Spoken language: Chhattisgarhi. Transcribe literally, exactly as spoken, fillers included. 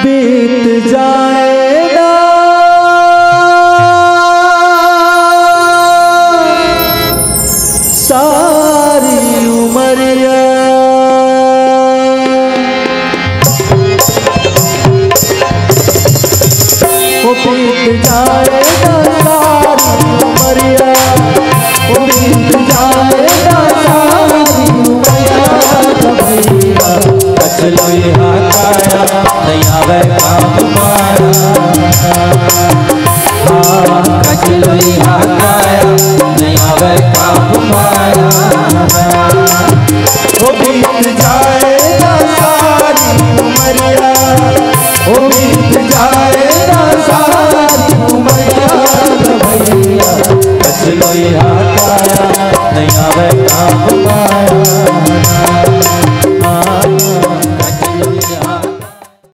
बीत जाए ना सारी उमरिया, ओ बीत जाए ना सारी उमरिया, ओ बीत जाए ना सारी उमरिया। कचलोई हा काया, नइ आवे काम माया। हाँ, कचलोई हा काया, नइ आवे काम माया। ओ बीत जाए ना सारी उमरिया,